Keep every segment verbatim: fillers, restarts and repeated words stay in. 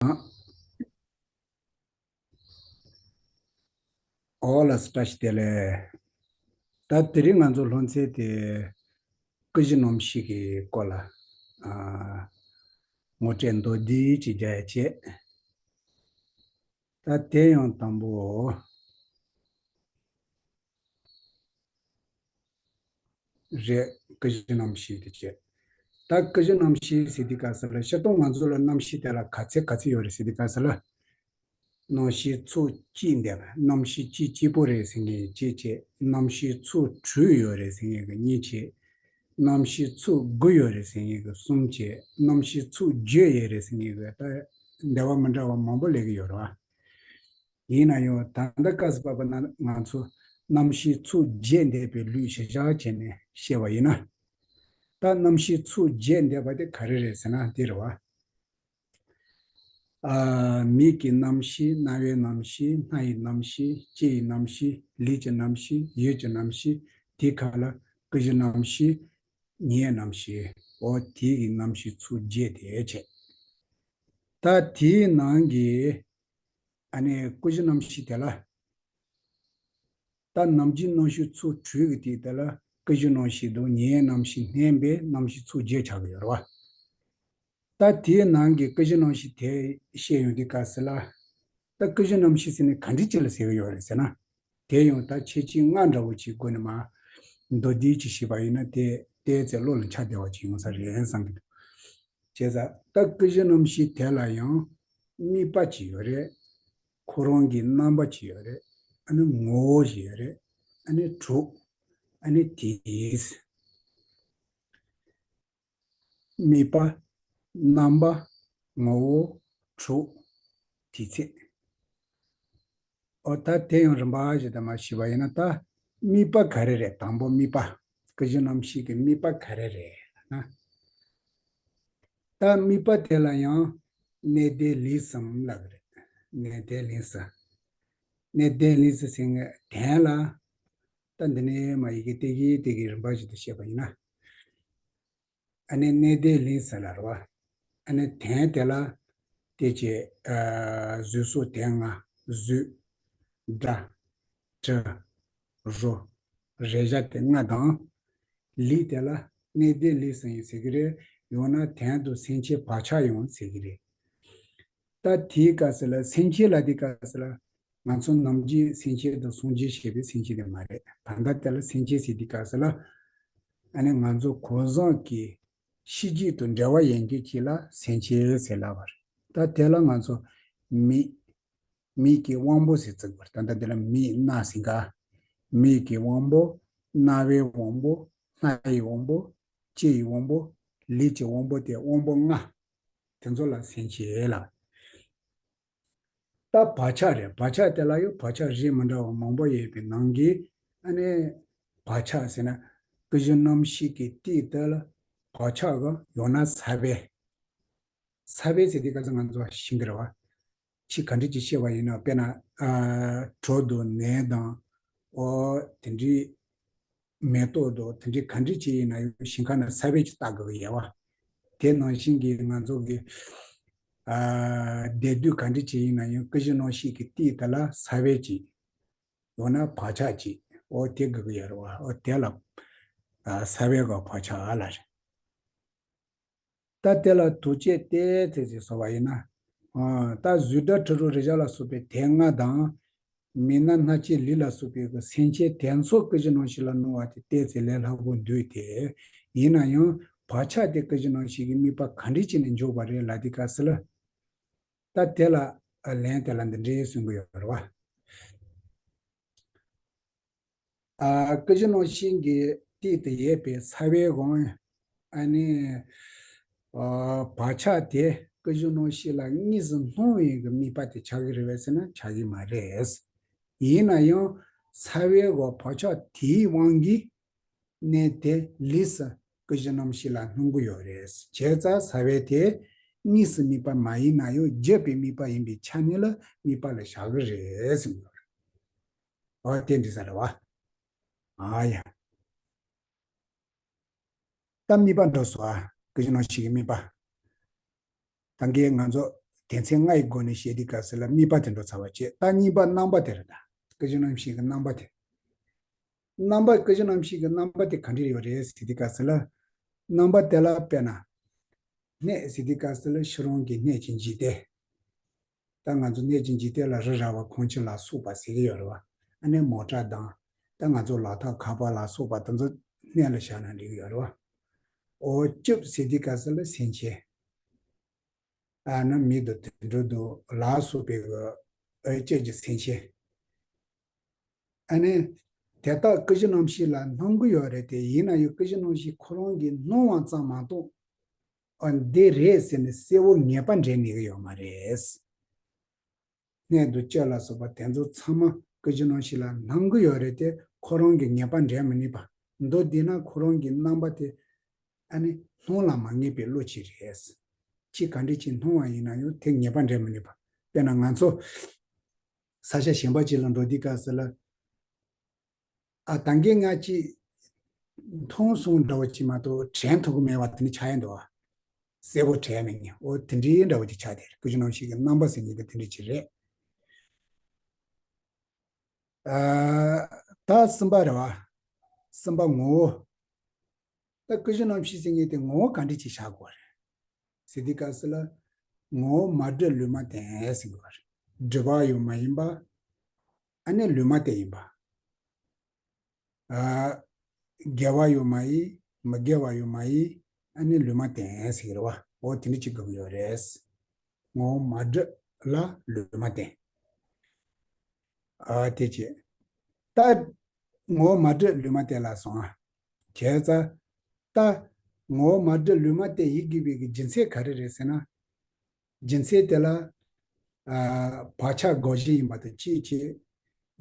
ཨོ་ལགས་སོ། བཀྲ་ཤིས་བདེ་ལེགས། ད་དེ་རིང་ང་ཚོ་སློབ་ཚན་དེ་ཀུན་གཞི་རྣམ་བཤད་ཀྱི་སྐོར་ལ་ཨ་ངོ་སྤྲོད་མདོར་བསྡུས་ཅིག་རྒྱག་ཡ་བྱས། ད་དེ་ཡང་དང་པོ་རེད། ཀུན་གཞི་རྣམ་བཤད་དེ་བྱས། ད་ཀུན་གཞི་རྣམ་བཤད་ཟེར་དུས་སྐབས་སུ་ལ་སྤྱིར་བཏང་ང་ཚོ་ལ་རྣམ་བཤད་དེ་ལ་ག་ཚད་ག་ཚད་ཡོད་རེད་ཟེར་དུས་སྐབས་སུ་ལ། རྣམ་བཤད་ཚོགས་གཅིག་འདེབས། རྣམ་བཤད་གཅིག་གཅིག་པོ་རེད་ཟེར་མཁན་གཅིག་བྱས། རྣམ་བཤད་ཚོགས་དྲུག་ཡོད་རེད་ཟེར་མཁན་གྱི་གཉིས་བྱས། རྣམ་བཤད་ཚོགས་དགུ་ཡོད་རེད་ཟེར་མཁན་གྱི་གསུམ་བྱས། རྣམ་བཤད་ཚོགས་བརྒྱད་ཡོད་རེད་ཟེར་མཁན་གྱི་ད་འདྲ་བ་མི་འདྲ་བ་མང་པོ་སླེབས་ཀྱི་ཡོད་རེད་བ། ཡིན་ན་ཡང་ད་ལྟ་སྐབས་སུ་བབས་པ་ན་ང་ཚོ་རྣམ་བཤད་ཚོགས་བརྒྱད་འདེབས་པའི་ལུགས་གཞི་བཞག་བྱས་ནས་བཤད་པ་ཡིན་ན། ད་རྣམ་བཤད་ཚོགས་བརྒྱད་འདེབས་པ་དེ་ག་རེ་རེད་ཟེར་ན་འདི་རེད་བ། ཨ། མིག་གི་རྣམ་ཤེས། རྣ་བའི་རྣམ་ཤེས། སྣ་ཡི་རྣམ་ཤེས། ལྕེ་ཡི་རྣམ་ཤེས། ལུས་ཀྱི་རྣམ་ཤེས། ཡིད་ཀྱི་རྣམ་ཤེས། དེའི་ཁ་ལ་ཀུན་གཞི་རྣམ་ཤེས། ཉོན་རྣམ་ཤེས། འོ་དེ་གི་རྣམ་ཤེས་ཚོགས་བརྒྱད་དེ་བྱས། ད་དེའི་ནང་གི་ཨ་ནི་ཀུན་གཞི་རྣམ་ཤེས་དེ་ལ། ད་ནམ་རྒྱུན་རྣམ་ཤེས་ཚོགས་དྲུག་གི་སྟེང་དེ་ལ་ཀུན་གཞི་རྣམ་ཤེས་དང་ཉོན་རྣམ་ཤེས་བསྣན་པའི་རྣམ་ཤེས་ཚོགས་བརྒྱད་ཆགས་ཀྱི་ཡོད་རེད་བ། ད་དེའི་ནང་གི་ཀུན་གཞི་རྣམ་ཤེས་དེ་བཤད་ཡོང་དུས་སྐབས་སུ་ལ། ད་ཀུན་གཞི་རྣམ་ཤེས་ཟེར་ནས་ག་འདྲ་ཅིག་ལ་ཟེར་གྱི་ཡོད་རེད་ཟེར་ན། དེ་ཡང་ད་ཁྱད་ཆོས་ལྔ་འདྲ་བོ་ཅིག་སྒོ་ནས་མར་མདོར་བསྡུས་ཅིག་བྱས་པ་ཡིན་ན་དེ་ཏོག་ཙམ་བློ་ལ་འཆར་བདེ་བ་ཅིག་ཡོང་ས་རེད་བསམ་གྱི་འདུག་བྱས་ཙང་ད་ཀུན་གཞི་རྣམ་ཤེས་དེ་ལ་ཡང་དམིགས་པ་ཅིག་ཡོད་རེད། ཁོ་རང་གི་རྣམ་པ་ཅིག་ཡོད་རེད། ཨ་ནི་ངོ་བོ་ཞིག་ཡོད་རེད། ཨ་ནི་དྲུག་ཨ་ནི་དེ། དམིགས་པ། རྣམ་པ། ངོ་བོ། དྲུག་དེ་ཚེ། ཨོ་ད་དེ་ཡང་རིམ་པ་བཞིན་དུ་མར་ཞུས་པ་ཡིན་ན། ད་དམིགས་པ་ག་རེ་རེད། དང་པོ་དམིགས་པ། ཀུན་གཞི་རྣམ་ཤེས་ཀྱི་དམིགས་པ་ག་རེ་རེད་ལབ་ན། ད་དམིགས་པ་དེ་ལ་ཡང་གནས་བརྟན་ལུས་གསུམ་ལབ་ཀྱི་རེད། གནས་བརྟན་ལུས་གསུམ། གནས་བརྟན་ལུས་གསུམ་ཟེར་མཁན་དོན་ལ། ད་འདི་ནས་མར་ཡི་གེ་ཏིག་གི་ཏིག་གི་རིམ་པ་བཞིན་དུ་བཤད་པ་ཡིན་ན། ཨ་ནི་གནས་བརྟན་ལུས་གསུམ་ལབ་རེད་བ། ཨ་ནི་དོན་དེ་ལ་དེ་ཅི། ཨ། གཟུགས་སོགས་དོན་ལྔ། གཟུགས། སྒྲ། དྲི། རོ། རེག་བྱ་དེ་ལྔ་དང་། ལུས་དེ་ལ་གནས་བརྟན་ལུས་གསུམ་ཡང་ཟེར་གྱི་རེད། ཡང་ན་དོན་དུ་སེམས་ཅན་བག་ཆགས་ཡང་ཟེར་གྱི་རེད། ད་དེའི་སྐབས་སུ་ལ་སེམས་ཅན་ལབ་དུས་སྐབས་སུ་ལ། ང་ཚོ་ནམ་རྒྱུན་སེམས་ཅན་དང་སངས་རྒྱས་ཞེས་པའི་སེམས་ཅན་དེ་མ་རེད། ད་ལྟ་དེ་ལ་སེམས་ཅན་ཟེར་དུས་སྐབས་སུ་ལ། ཨ་ནི་ང་ཚོ་གང་ཟག་གི་ཤེས་རྒྱུད་དང་འབྲེལ་བ་ཡོད་མཁན་ཅིག་ལ་སེམས་ཅན་ཟེར་ལབ་པ་རེད། ད་དེ་ལ་ང་ཚོ་མིག་མིག་གི་དབང་པོ་ཟེར་བརྩི་དགོས་རེད། ད་ལྟ་འདི་ལ་མིག་རྣ་ཟེར་ག་མིག་གི་དབང་པོ། རྣ་བའི་དབང་པོ། སྣ་ཡི་དབང་པོ། ལྕེ་ཡི་དབང་པོ། ལུས་ཀྱི་དབང་པོ་དེ་དབང་པོ་ལྔ། དེ་ཚོ་ལ་སེམས་ཅན་ལབ། ད་བག་ཆགས་རེད། བག་ཆགས་དེ་ལ་ཡང་བག་ཆགས་རིགས་མི་འདྲ་བ་མང་པོ་ཡོད་པའི་ནང་གི། ཨ་ནི་བག་ཆགས་ཟེར་ན་ཀུན་གཞི་རྣམ་ཤེས་ཀྱི་སྟེང་དེ་ལ་བག་ཆགས་ག་ཡང་ན་ས་བོན། ས་བོན་ཟེར་དུས་སྐབས་སུ་ང་ཚོ་ཤེས་ཀྱི་རེད་བ། ཅིག་ག་འདྲ་ཅིག་བཤད་པ་ཡིན་ན། དཔེར་ན། ཨ། གྲོ་དང་ནས་དང་། ཨོ། དེ་འདྲའི་མེ་ཏོག་དང་དེ་འདྲའི་ག་འདྲ་ཅིག་ཡིན་ན་ཡང་ཞིང་ཁ་ན་ས་བོན་ཅིག་བཏགས་དགོས་ཀྱི་ཡོད་བ། དེ་ནང་བཞིན་གྱི་ང་ཚོ་གི། ཨ། བདེ་སྡུག་ག་འདྲ་ཅིག་ཡིན་ན་ཡང་ཀུན་གཞི་རྣམ་ཤེས་ཀྱི་སྟེང་དེ་ལ་ས་བོན་ཅིག་ཡང་ན་བག་ཆགས་ཅིག་ཨོ་དེ་དགོས་ཀྱི་ཡོད་རེད་བ། ཨོ་དེ་ལ། ཨ། ས་བོན་ག་བག་ཆགས་ལབ་རེད། ད་དེ་ལ་དོགས་གཅོད་ཏོག་ཙམ་ཅིག་བཟོ་བ་ཡིན་ན། ཨ། ད་གཟུགས་སྒྲ་དྲི་རོ་རེག་བྱ་ལ་སོགས་པའི་དོན་ལྔ་དང་། མིག་རྣ་སྣ་ལྕེ་ལུས་ལ་སོགས་པའི་གི་སེམས་ཅན་དེ་ཚོ་ཀུན་གཞི་རྣམ་ཤེས་ལ་སྣང་བ་དེ་ཏོག་ཙམ་ལས་སླ་པོ་འདུག་སྟེ། ཡིན་ན་ཡང་བག་ཆགས་དེ་ཀུན་གཞི་རྣམ་ཤེས་ཀྱི་དམིགས་པ་ག་འདྲ་བྱས་ནས་འཇོག་པ་རེད་ལབ་དུས་སྐབས་སུ་ལ། ད་དེ་ལ་ལན་དེ་ལ་འདི་འདྲའི་གསུང་གི་ཡོད་རེད་བ། ཨ། ཀུན་གཞི་རྣམ་ཤེས་ཀྱི་སྟེང་དུ་ཡོད་པའི་ས་བོན་གང་། ཨ་ནི། ཨ། བག་ཆགས་དེ་ཀུན་གཞི་རྣམ་ཤེས་ལ་དངོས་སུ་སྣང་བའི་གི་དམིགས་པ་དེ་ཆགས་ཀྱི་རེད་པས་ཟེར་ན་ཆགས་ཀྱི་མ་རེད། ཡིན་ན་ཡང་ས་བོན་ག་བག་ཆགས་དེའི་དབང་གིས་གནས་བརྟན་ལུས་གསུམ་ཀུན་གཞི་རྣམ་ཤེས་ལ་སྣང་གི་ཡོད་རེད། བྱས་ཙང་ས་བོན་དེ་དངོས་སུ་དམིགས་པ་མ་ཡིན་ན་ཡང་བརྗོད་པའི་དམིགས་པ་ཡིན་པའི་ཆ་ནས་ལ་དམིགས་པ་ལ་བཞག་གི་རེད་གསུངས་ཡོད་རེད། ཨོ་དེ་འདྲ་ཟེར་བ། ཨ་ཡ། ད་དམིགས་པ་འགྲོ་སོང་ཨ། ཀུན་གཞི་རྣམ་ཤེས་ཀྱི་དམིགས་པ། ད་གིན་ང་ཚོ་ སྡེ་ཚན་ལྔ་ཡི་སྒོ་ནས་བཤད་དུས་སྐབས་སུ་ལ་དམིགས་པ་དེ་འགྲོ་ཚར་བ་བྱས། ད་གཉིས་པ་རྣམ་པ་དེ་རེད། ད་ཀུན་གཞི་རྣམ་བཤད་ཀྱི་རྣམ་པ་དེ། རྣམ་པ་ཀུན་གཞི་རྣམ་བཤད་ཀྱི་རྣམ་པ་དེ་ག་འདྲ་ཡོད་རེད་ཟེར་དུས་སྐབས་སུ་ལ། རྣམ་པ་དེ་ལ་དཔེར་ན། གནས་ཟེར་དུས་སྐབས་སུ་ལ་ཕྱི་རོལ་གྱི་གནས་ཀྱི་འཇིག་རྟེན། ད་ང་ཚོ་གནས་ཀྱི་འཇིག་རྟེན་ལ་རི་ར་བ་ཁོང་ཁྲོ་ལ་སོགས་པ་ཟེར་གྱི་ཡོད་རེད་བ། ཨ་ནི་མོ་ཊ་དང་། ད་ང་ཚོ་ལག་ཐག་ཁ་པར་ལ་སོགས་པ་དེ་ཚོ་གནས་ལ་བཞག་ན་འགྲིག་གི་ཡོད་རེད་བ། འོ་བཅུ་ཟེར་དུས་སྐབས་སུ་ལ་སེམས་ཅན། ཨ་ནི་མི་དང་དུད་འགྲོ་དང་ལ་སོགས་པའི་གི་ཨ་བཅུ་གི་སེམས་ཅན། ཨ་ནི་དེ་དག་ཀུན་གཞི་རྣམ་བཤད་ལ་སྣང་གི་ཡོད་རེད་དེ། ཡིན་ན་ཡང་ཀུན་གཞི་རྣམ་བཤད་ཁོ་རང་གིས་སྣང་བ་ཙམ་མ་གཏོགས། ཨ་འདི་རེད་ཟེར་ནས་གསལ་བོ་ངེས་པ་འདྲེན་ནུས་ཀྱི་ཡོད་མ་རེད། གནས་དང་བཅུ་ལ་སོགས་པ་དེ་ཚོ་ཚང་མ་ཀུན་གཞི་རྣམ་བཤད་ལ་སྣང་གི་ཡོད་རེད་དེ། ཁོ་རང་གིས་ངེས་པ་འདྲེན་མི་ནུས་པ། མདོར་བསྡུས་ན་ཁོ་རང་གི་རྣམ་པ་དེ་ཨ་ནི་སྣང་ལ་མ་ངེས་པའི་བློ་ཅིག་རེད། ཅི་ག་འདྲ་ཅིག་སྣང་བ་ཡིན་ན་ཡང་དེ་ངེས་པ་འདྲེན་མི་ནུས་པ། དཔེར་ན་ང་ཚོ་ས་ཆ་གཞན་པ་ཅིག་ལ་འགྲོ་དུས་སྐབས་སུ་ལ། ཨ་ད་གིན་ང་ཅིག་མཐོང་སོང་འདྲ་བོ་ཅིག་མ་གཏོགས་དྲན་ཐུབ་ཀྱི་མེད་པ་དེ་ནི་ཆགས་ཡ་འདུག་བ། གསལ་པོ་དྲན་མེད་ཉིན། འོ་དེ་འདྲའི་འདྲ་བོ་ཅིག་ཆགས་དེ་རེད། ཀུན་གཞི་རྣམ་བཤད་ཀྱི་རྣམ་པ་ཟེར་མཁན་དེ་དེ་འདྲ་ཅིག་རེད། ཨ་ད་གསུམ་པ་རེད་བ། གསུམ་པ་ངོ་བོ། ད་ཀུན་གཞི་རྣམ་བཤད་ཟེར་མཁན་དེ་ངོ་བོ་ག་འདྲ་ཅིག་བཞག་དགོས་རེད་ཟེར་དུས་སྐབས་སུ་ལ། ངོ་བོ་མ་འདྲེས་ལུས་མ་བརྟེན་ཟེར་དགོས་རེད། འདྲེས་པ་ཡང་མ་ཡིན་པ། ཨ་ནི་ལུས་མ་བརྟེན་ཡིན་པ། ཨ་དགེ་བ་ཡང་མ་ཡིན། མི་དགེ་བ་ཡང་མ་ཡིན། ཨ་ནི་ལུས་མ་བརྟེན་ཟེར་གྱི་རེད་བ། འོ་དེ་འདྲ་ཅིག་དགོས་ཀྱི་ཡོད་རེད། ངོ་བོ་མ་འདྲེས་ལ་ལུས་མ་བརྟེན། ཨ་དེ་བྱས། ད་ངོ་བོ་མ་འདྲེས་ལུས་མ་བརྟེན་ལབ་སོང་ཨ། བྱས་ཙང་། ད་ངོ་བོ་མ་འདྲེས་ལུས་མ་བརྟེན་ཡིན་དགོས་པའི་གི་རྒྱུ་མཚན་ག་རེ་རེད་ཟེར་ན། རྒྱུ་མཚན་དེ་ལ། ཨ་བག་ཆགས་བསྒོ་བཞག་ཡིན་པ་དང་གཅིག་བྱས།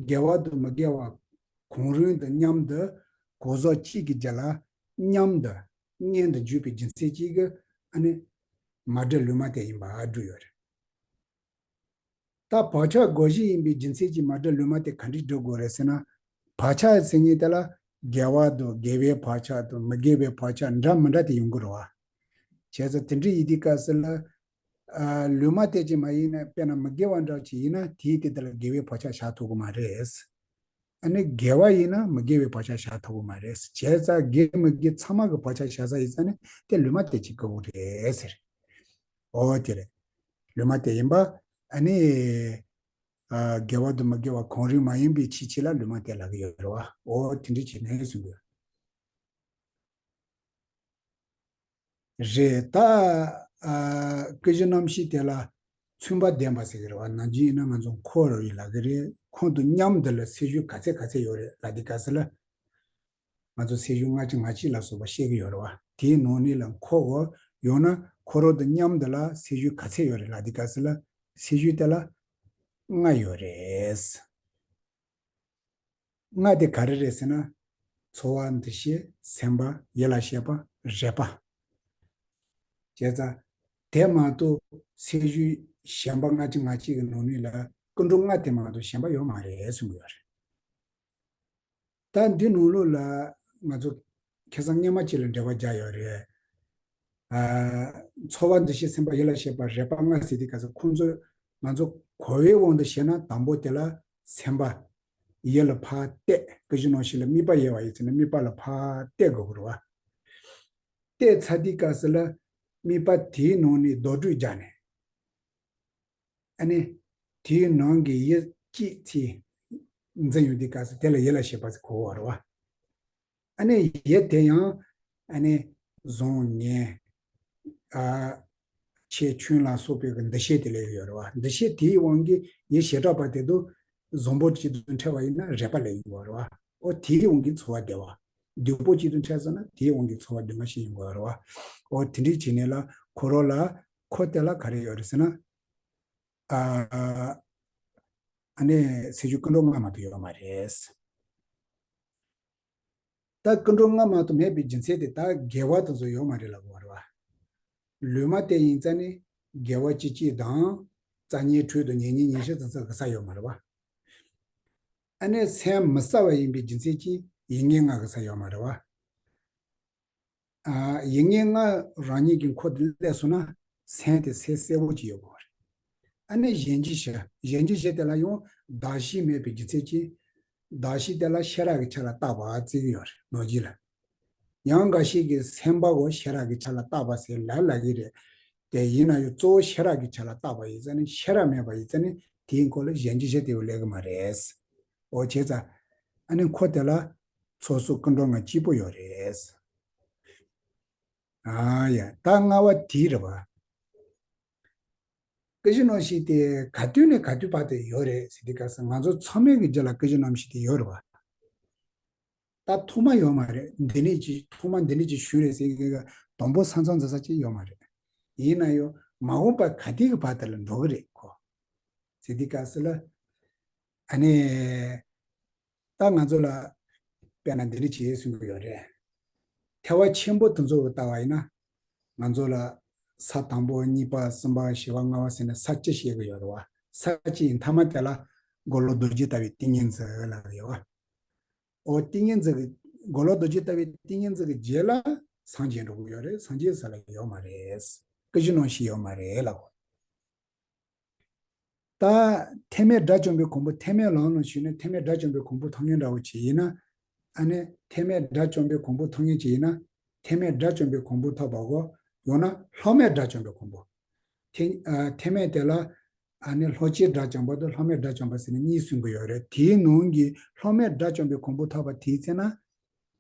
དགེ་བ་དང་མི་དགེ་བ་གང་རུང་དང་མཉམ་དུ། གང་ཟག་གཅིག་གི་རྒྱུད་ལ་མཉམ་དུ་མངོན་དུ་གྱུར་པའི་རྒྱུ་མཚན་གཅིག་གིས་ཨ་ནི་མ་འདྲེས་ལུས་མ་བརྟེན་ཡིན་པ་སྒྲུབ་ཡོད་རེད། ད་བག་ཆགས་བསྒོ་བཞག་ཡིན་པའི་རྒྱུ་མཚན་གྱིས་མ་འདྲེས་ལུས་མ་བརྟེན་ག་འདྲས་སྒྲུབ་དགོས་རེད་ཟེར་ན། བག་ཆགས་ཟེར་མཁན་དེ་ལ་དགེ་བ་དང་དགེ་བའི་བག་ཆགས་དང་མི་དགེ་བའི་བག་ཆགས་འདྲ་མི་འདྲ་དེ་ཡོང་གི་རེད་བ། བྱས་ཙང་དེ་འདྲ་ཡིན་དུས་སྐབས་སུ་ལ། ཨ་ལུས་མ་བརྟེན་ཅིག་མ་ཡིན་ན། དཔེར་ན་མི་དགེ་བ་འདྲ་ཅིག་ཡིན་ན་དེའི་དེ་དེ་ལ་དགེ་བའི་བག་ཆགས་བཞག་ཐུབ་ཀྱི་མ་རེད། ཨ་ནི་དགེ་བ་ཡིན་ན་མི་དགེ་བའི་བག་ཆགས་བཞག་ཐུབ་ཀྱི་མ་རེད། བྱས་ཙང་དགེ་མི་དགེ་ཚང་མ་གི་བག་ཆགས་བཞག་ས་ཡིན་ཙང་ནི་དེ་ལུས་མ་བརྟེན་ཅིག་དགོས་ཀྱི་རེད་ཟེར། འོ་དེ་རེད། ལུས་མ་བརྟེན་ཡིན་པ། ཨ་ནི། ཨ་དགེ་བ་དང་མི་དགེ་བ་གང་རུང་མ་ཡིན་པའི་ཕྱིར་ཕྱིར་ལ་ལུས་མ་བརྟེན་ལབ་ཀྱི་ཡོད་རེད་བ། འོ་དེ་འདྲ་བྱས་ནས་གསུངས་དགོས། རེད་ད། ཨ་ཀུན་གཞི་རྣམ་བཤད་དེ་ལ་མཚུངས་པ་ལྡན་པ་ཟེར་གྱི་རེད་བ། ནམ་རྒྱུན་ཡིན་ན་ང་ཚོ་འཁོར་ཡོད་ལབ་ཀྱི་རེད། ཁོང་དང་མཉམ་དུ་ལ་ཚེས་བཞི་ག་ཚད་ག་ཚད་ཡོད་རེད་ལབ་དུས་སྐབས་སུ་ལ། ང་ཚོ་ཚེས་བཞི་ལྔ་བཅུ་ང་གཅིག་ལ་སོགས་པ་བཤད་ཀྱི་ཡོད་རེད་བ། དེའི་ནང་ནས་ལ་འཁོར་བ་ཡང་ན་འཁོར་བ་དང་མཉམ་དུ་ལ་ཚེས་བཞི་ག་ཚད་ཡོད་རེད་ལབ་དུས་སྐབས་སུ་ལ། ཚེས་བཞི་དེ་ལ་ལྔ་ཡོད་རེད། ལྔ་དེ་ག་རེ་རེད་ཟེར་ན། ཚོར་བ། འདུ་ཤེས། སེམས་པ། ཡིད་ལ་བྱེད་པ། རེག་པ། བྱས་ཙང་། དེ་མ་གཏོགས་ཚེས་བཞི་གཞན་པ་ལྔ་བཅུ་ང་གཅིག་གི་ནང་ནས་ལ་ཀུན་འགྲོ་ལྔ་དེ་མ་གཏོགས་གཞན་པ་ཡོད་མ་རེད་གསུང་གི་ཡོད་རེད། ད་འདི་ནང་ལོགས་ལ་ང་ཚོ་ཁ་སང་སྔོན་མ་ཅིག་ལ་འགྲེལ་པ་རྒྱག་ཡོད་རེད། ཨ་ཚོར་བ། འདུ་ཤེས། སེམས་པ། ཡིད་ལ་བྱེད་པ། རེག་པ་ལྔ་ཟེར་དུས་སྐབས་སུ་ཁོང་ཚོས་ང་ཚོ་གོ་བའི་དབང་དུ་བྱས་ན་དང་པོ་དེ་ལ་སེམས་པ། ཡིད་ལ་ཕར་གཏད། ཀུན་གཞི་རྣམ་བཤད་ལ་དམིགས་པ་ཡོད་པ་ཡིན་ཟེར་ན་དམིགས་པ་ལ་ཕར་གཏད་དགོས་ཀྱི་རེད་བ། གཏད་ཚར་དུས་སྐབས་སུ་ལ་དམིགས་པ་དེའི་ནང་ནས་རྡོག་སྒྲིལ་རྒྱག་ནས། ཨ་ནི། དེའི་ནང་གི་ཡིད་གཅིག་ཚེ་འཛིན་ཡོང་དུས་སྐབས་སུ་དེ་ལ་ཡིད་ལ་བྱེད་པ་ཟེར་གོ་བ་རེད་བ། ཨ་ནི་ཡིད་དེ་ཡང་ཨ་ནི་བཟང་ངན། ཨ་ཆེ་ཆུང་ལ་སོགས་པའི་གི་འདུ་ཤེས་དེ་ལས་ཡོད་རེད་བ། འདུ་ཤེས་དེའི་དབང་གིས་ཡིད་བྱེ་བྲག་པ་དེ་དང་བཟང་པོ་གཅིག་ཏུ་འཕྲད་པ་ཡིན་ན་རེག་པ་ལས་ཡོང་བ་རེད་བ། ཨོ་དེའི་དབང་གིས་ཚོར་བ་བདེ་བ། སྡུག་པོ་གཅིག་ཏུ་འཕྲད་སོང་ན་དེའི་དབང་གིས་ཚོར་བ་སྡུག་བསྔལ་ཞིག་ཡོང་དགོས་རེད་བ། ཨོ་དེ་འདྲའི་བྱས་ནས་ལ་འཁོར་བ་ལ་འཁོར་དེ་ལ་ག་རེ་ཡོད་རེད་ཟེར་ན། ཨ་ཨ་ནི་ཚེས་བཞི་ཀུན་འགྲོ་ལྔ་མ་གཏོགས་ཡོད་མ་རེད། ད་ཀུན་འགྲོ་ལྔ་མ་གཏོགས་མེད་པའི་རྒྱུ་མཚན་དེ་ད་དགེ་བ་དེ་ཚོ་ཡོད་མ་རེད་ལབ་དགོས་པ་རེད་བ། ལུས་མ་བརྟེན་ཡིན་ཙང་ནི་དགེ་བ་བཅུ་གཅིག་དང་། རྩ་ཉེ་འཁྲུལ་དང་ཉེ་ཉོན་ཉེར་ཞི་དེ་ཚོ་གི་ས་ཡོད་མ་རེད་བ། ཨ་ནི་སེམས་མི་གསལ་བ་ཡིན་པའི་རྒྱུ་མཚན་གྱིས་ཡིད་ངེས་ལྔ་གི་ས་ཡོད་མ་རེད་བ། ཨ་ཡིད་ངེས་ལྔ་རང་ཉིད་ཀྱི་འཁོར་དུ་སླེབས་སོང་ན་སེམས་དེ་གསལ་གསལ་བོ་ཅིག་ཡོད་དགོས་པ་རེད། ཨ་ནི་གཞན་གྱི་གཞི། གཞན་གྱི་གཞི་དེ་ལ་ཡང་གདགས་གཞི་མེད་པའི་རྒྱུ་མཚན་གྱིས། གདགས་གཞི་དེ་ལ་ཤེས་རབ་ཀྱི་ཆ་ལ་བཏགས་པ་བརྩི་གི་ཡོད་རེད། ནོར་གྱི་ལ། ཡང་འགའ་ཞིག་གིས་སེམས་པ་གོ་ཤེས་རབ་ཀྱི་ཆ་ལ་བཏགས་པ་ཟེར་ལབ་ལབ་ཀྱི་རེད། དེ་ཡིན་ན་ཡང་གཙོ་བོ་ཤེས་རབ་ཀྱི་ཆ་ལ་བཏགས་པ་ཡིན་ཙང་ནི། ཤེས་རབ་མེད་པ་ཡིན་ཙང་ནི་དེའི་སྐོར་ལ་གཞན་གྱི་གཞི་དེ་བས་ལེགས་གི་མ་རེད། འོ་བྱས་ཙང་ཨ་ནི་འཁོར་དེ་ལ་ཚོགས་གསོག་ཀུན་འགྲོ་ལྔ་གཅིག་པོ་ཡོད་རེད། ཨ་ཡ། ད་ལྔ་བ་དེ་རེད་པ། ཀུན་གཞི་རྣམ་བཞི་དེ་ག་དུས་ནས་ག་དུས་བར་དུ་ཡོད་རེད་ཟེར་དུས་སྐབས་སུ། ང་ཚོ་ཚང་མའི་གི་རྒྱུད་ལ་ཀུན་གཞི་རྣམ་བཞི་དེ་ཡོད་རེད་པ། ད་ཐོག་མ་ཡོད་མ་རེད། འདི་ནས་ཅིག་ཐོག་མ་འདི་ནས་ཅིག་བྱུང་རེད་ཟེར་གི་དང་པོ་ས་མཚམས་འཛིན་ས་ཅིག་ཡོད་མ་རེད། ཡིན་ན་ཡང་མ་འོངས་པ་ག་དུས་ཀྱི་བར་དུ་ལ་འགྲོ་གི་རེད་ཁོ། ཟེར་དུས་སྐབས་སུ་ལ། ཨ་ནི། ད་ང་ཚོ་ལ་དཔེར་ན་འདི་འདྲ་བྱེད་གསུང་གི་ཡོད་རེད། ཐེག་པ་ཆེན་པོ་དེ་ཚོ་གི་ལྟ་བ་ཡིན་ན། ང་ཚོ་ལ་ས་དང་པོ་གཉིས་པ་གསུམ་པ་བཞི་པ་ལྔ་པ་ཟེར་ནས་ས་བཅུ་བཤད་གི་ཡོད་རེད་པ། ས་བཅུ་ཡི་མཐའ་མ་དེ་ལ་དགེ་སློང་རྡོ་རྗེ་ལྟ་བུའི་ཏིང་ངེ་འཛིན་ལབ་ཀྱི་ཡོད་པ། འོ་ཏིང་ངེ་འཛིན་གྱི། དགེ་སློང་རྡོ་རྗེ་ལྟ་བུའི་ཏིང་ངེ་འཛིན་གྱི་རྗེས་ལ་སངས་རྒྱས་འགྲོ་གི་ཡོད་རེད། སངས་རྒྱས་ས་ལ་ཡོད་མ་རེད། ཀུན་གཞི་རྣམ་བཞི་ཡོད་མ་རེད་ལབ་གོ། ད་ཐེག་དམན་དགྲ་བཅོམ་པའི་གོ་འཕང་། ཐེག་དམན་ལམ་ལ་ཞུགས་ནས་ཐེག་དམན་དགྲ་བཅོམ་པའི་གོ་འཕང་ཐོབ་མཁན་འདྲ་བོ་ཅིག་ཡིན་ན། ཨ་ནི་ཐེག་དམན་དགྲ་བཅོམ་པའི་གོ་འཕང་ཐོབ་མཁན་ཅིག་ཡིན་ན། ཐེག་དམན་དགྲ་བཅོམ་པའི་གོ་འཕང་ཐོབ་པ་གོ། ཡང་ན་ལྷག་མེད་དགྲ་བཅོམ་པའི་གོ་འཕང་། ཐེག་ཨ་ཐེག་དམན་དེ་ལ་ཨ་ནི་ལྷག་བཅས་དགྲ་བཅོམ་པ་དང་ལྷག་མེད་དགྲ་བཅོམ་པ་ཟེར་ནས་གཉིས་གསུང་གི་ཡོད་རེད། དེའི་ནང་གི་ལྷག་མེད་དགྲ་བཅོམ་པའི་གོ་འཕང་ཐོབ་པ་དེའི་ཚེ་ན།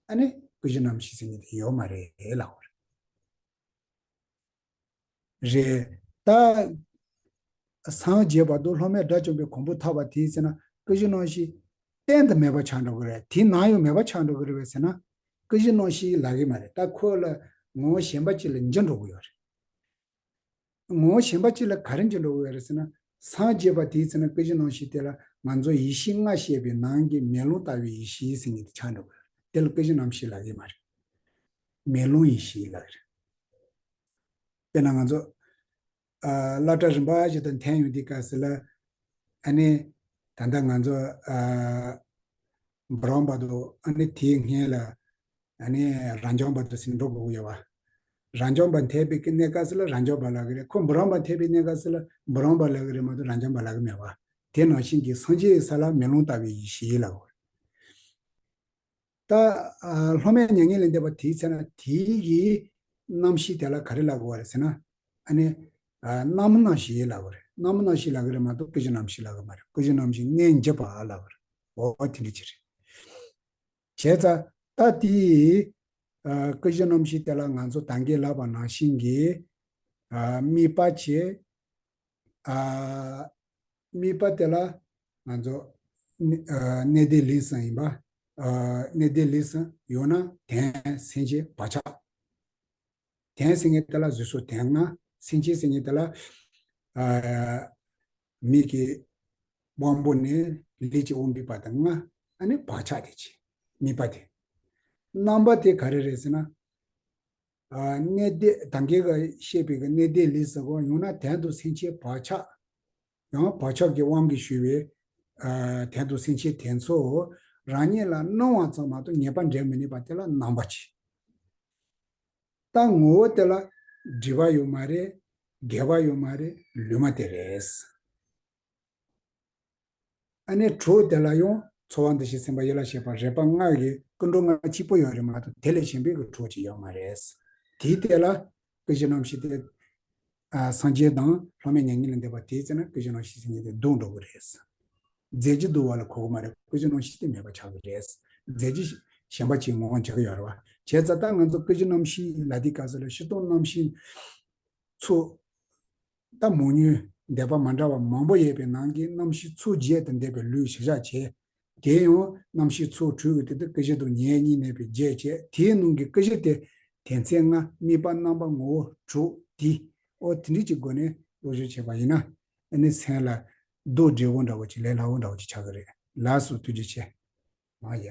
ཨ་ནི་ཀུན་གཞི་རྣམ་བཞི་ཟེར་མཁན་དེ་ཡོད་མ་རེད་ལབ་པ་རེད། རེད། ད་སངས་རྒྱས་པ་དང་ལྷག་མེད་དགྲ་བཅོམ་པའི་གོ་འཕང་ཐོབ་པ་དེའི་ཚེ་ན་ཀུན་གཞི་རྣམ་བཞི་གཏན་དུ་མེད་པ་ཆགས་འགྲོ་གི་རེད། དེ་ནམ་ཡང་མེད་པ་ཆགས་འགྲོ་གི་རེད་པས་ཟེར་ན། ཀུན་གཞི་རྣམ་བཞི་ལབ་ཀྱི་མ་རེད། ད་ཁོ་ལ་ངོ་བོ་གཞན་པ་ཅིག་ལ་འགྱུར་འགྲོ་གི་ཡོད་རེད། ངོ་བོ་གཞན་པ་ཅིག་ལ་ག་རེ་འགྱུར་འགྲོ་གི་ཡོད་རེད་ཟེར་ན། སངས་རྒྱས་པ་དེའི་ཚེ་ན་ཀུན་གཞི་རྣམ་བཞི་དེ་ལ་ང་ཚོ་ཡེ་ཤེས་ལྔ་བཤད་པའི་ནང་གི་མེ་ལོང་ལྟ་བུའི་ཡེ་ཤེས་ཟེར་མཁན་དེ་ཆགས་འགྲོ་གི་རེད། དེ་ལ་ཀུན་གཞི་རྣམ་བཞི་ལབ་ཀྱི་མ་རེད། མེ་ལོང་ཡེ་ཤེས་ལབ་ཀྱི་རེད། དཔེར་ན་ང་ཚོ་ཨ་བསླབ་གྲྭ་རིམ་པ་བཞིན་དུ་འཐེན་ཡོང་དུས་སྐབས་སུ་ལ། ཨ་ནི་ད་ལྟ་ང་ཚོ་ཨ་འབུམ་རམས་པ་དང་། ཨ་ནི་དེའི་སྔོན་ལ་ཨ་ནི་རབ་འབྱམས་པ་དང་ཟེར་འགྲོ་དགོས་ཀྱི་ཡོད་པ། རབ་འབྱམས་པ་འཐེན་པའི་གནས་སྐབས་སུ་ལ་རབ་འབྱམས་པ་ལབ་ཀྱི་རེད། ཁོ་འབུམ་རམས་པ་འཐེན་པའི་གནས་སྐབས་སུ་ལ་འབུམ་རམས་པ་ལབ་ཀྱི་རེད་མ་གཏོགས་རབ་འབྱམས་པ་ལབ་ཀྱི་མེད་པ། དེ་ནང་བཞིན་གྱི་སངས་རྒྱས་ས་ལ་མེ་ལོང་ལྟ་བུའི་ཡེ་ཤེས་ལབ་དགོས། ད་ཨ་ལྷག་མེད་མྱ་ངན་ལས་འདས་པ་དེའི་ཚེ་ན་དེའི་གི་རྣམ་ཤེས་དེ་ལ་ག་རེ་ལབ་དགོས་པ་རེད་ཟེར་ན། ཨ་ནི་ཨ་རྣམ་སྨིན་རྣམ་ཤེས་ལབ་དགོས་རེད། རྣམ་སྨིན་རྣམ་ཤེས་ལབ་ཀྱི་རེད་མ་གཏོགས་ཀུན་གཞི་རྣམ་ཤེས་ལབ་ཀྱི་མ་རེད། ཀུན་གཞི་རྣམ་ཤེས་གནས་འགྱུར་བ་ལབ་དགོས་རེད། འོ་དེ་འདྲ་ཅིག་རེད། བྱས་ཙང་ད་དེའི་ཨ་ཀུན་གཞི་རྣམ་ཤེས་དེ་ལ་ང་ཚོ་ད་གིན་ལབ་པ་ནང་བཞིན་གྱི་ཨ་དམིགས་པ་བྱས། ཨ་དམིགས་པ་དེ་ལ་ང་ཚོ་གནས་ཨ་གནས་བརྟན་ལུས་གསུམ་ཡིན་པ། ཨ་གནས་བརྟན་ལུས་གསུམ། ཡང་ན་དོན་སེམས་ཅན་བག་ཆགས། དོན་ཟེར་མཁན་དེ་ལ་བཟོད་གསོལ་དོན་ལྔ། སེམས་ཅན་ཟེར་མཁན་དེ་ལ་ཨ་མིག་གི་དབང་པོ་ནས་ལུས་ཀྱི་དབང་པོའི་བར་དུ་ལྔ། ཨ་ནི་བག་ཆགས་དེ་བྱས། དམིགས་པ་དེ། རྣམ་པ་དེ་ག་རེ་རེད་ཟེར་ན། ཨ་གནས་བརྟན་ད་གིན་ག་བཤད་པའི་གི་གནས་བརྟན་ལུས་གསུམ་གོ། ཡང་ན་དོན་དང་སེམས་ཅན་བག་ཆགས། ཡང་བག་ཆགས་ཀྱི་དབང་གིས་ཞུ་བའི་ཨ་དོན་དང་སེམས་ཅན་དེ་ཚོ་རང་ཉིད་ལ་སྣང་བ་ཙམ་མ་གཏོགས་ངེས་པ་འདྲེན་མི་ནུས་པ་དེ་ལ་རྣམ་པ་བྱས། ད་ངོ་བོ་དེ་ལ་སྒྲིབ་པ་ཡོད་མ་རེད། རྒས་པ་ཡོད་མ་རེད། ལུས་མ་དེ་རེད། ཨ་ནི་དྲུག་དེ་ལ་ཡང་ཚོར་བ་འདུ་ཤེས་སེམས་པ་ཡིད་ལ་བྱེད་པ་རེག་པ་ལྔ་གི་ཀུན་འགྲོ་ལྔ་གཅིག་པོ་ཡོད་རེད་མ་གཏོགས་དེ་ལས་གཞན་པའི་གི་དྲུག་ཅིག་ཡོད་མ་རེད། དེའི་དེ་ལ་ཀུན་གཞི་རྣམ་བཞི་དེ། ཨ་སངས་རྒྱས་དང་ལྷག་མེད་མྱ་ངན་ལས་འདས་པ་དེའི་ཚེ་ན་ཀུན་གཞི་རྣམ་བཞི་ཟེར་མཁན་དེ་སྡུག་འགྲོ་གི་རེད། རྫས་ཀྱི་སྡུག་པ་ལ་གོ་གི་མ་རེད། ཀུན་གཞི་རྣམ་བཞི་དེ་མེད་པ་ཆགས་ཀྱི་རེད། རྫས་ཀྱི་གཞན་པ་ཅིག་ངོ་བོ་འཇོག་གི་ཡོད་རེད་བ། བྱས་ཙང་ད་ང་ཚོ་ཀུན་གཞི་རྣམ་བཞི་ལ་དེ་སྐབས་སུ་ལ་སྤྱིར་བཏང་རྣམ་བཞི་ཚོགས། ད་མང་ཉུང་འདོད་པ་མ་འདྲ་བ་མང་པོ་ཡོད་པའི་ནང་གི་རྣམ་བཞི་ཚོགས་བརྒྱད་དུ་འདོད་པའི་ལུས་གཞི་བཞག་བྱས། དེ་ཡང་རྣམ་ཤེས་ཚོགས་དྲུག་གི་སྟེང་དུ་ཀུན་གཞི་དང་ཉེར་གཉིས་གནས་པའི་བརྒྱད་བྱས། དེའི་ནང་གི་ཀུན་གཞི་དེ་དོན་ཚན་ལྔ། དམིགས་པ། རྣམ་པ། ངོ་བོ། དྲུག་དེ། ཨོ་དེ་འདྲ་གི་སྒོ་ནས་བློ་སྦྱོང་བྱས་པ་ཡིན་ན། ཨ་ནི་སེམས་ལ་རྡོ་བསྒྲིལ་བ་འདྲ་བོ་ཅིག་ལས་སླ་བོ་འདྲ་བོ་ཅིག་ཆགས་ཀྱི་རེད། ལགས་སོ། ཐུགས་རྗེ་ཆེ། མ་ཡ།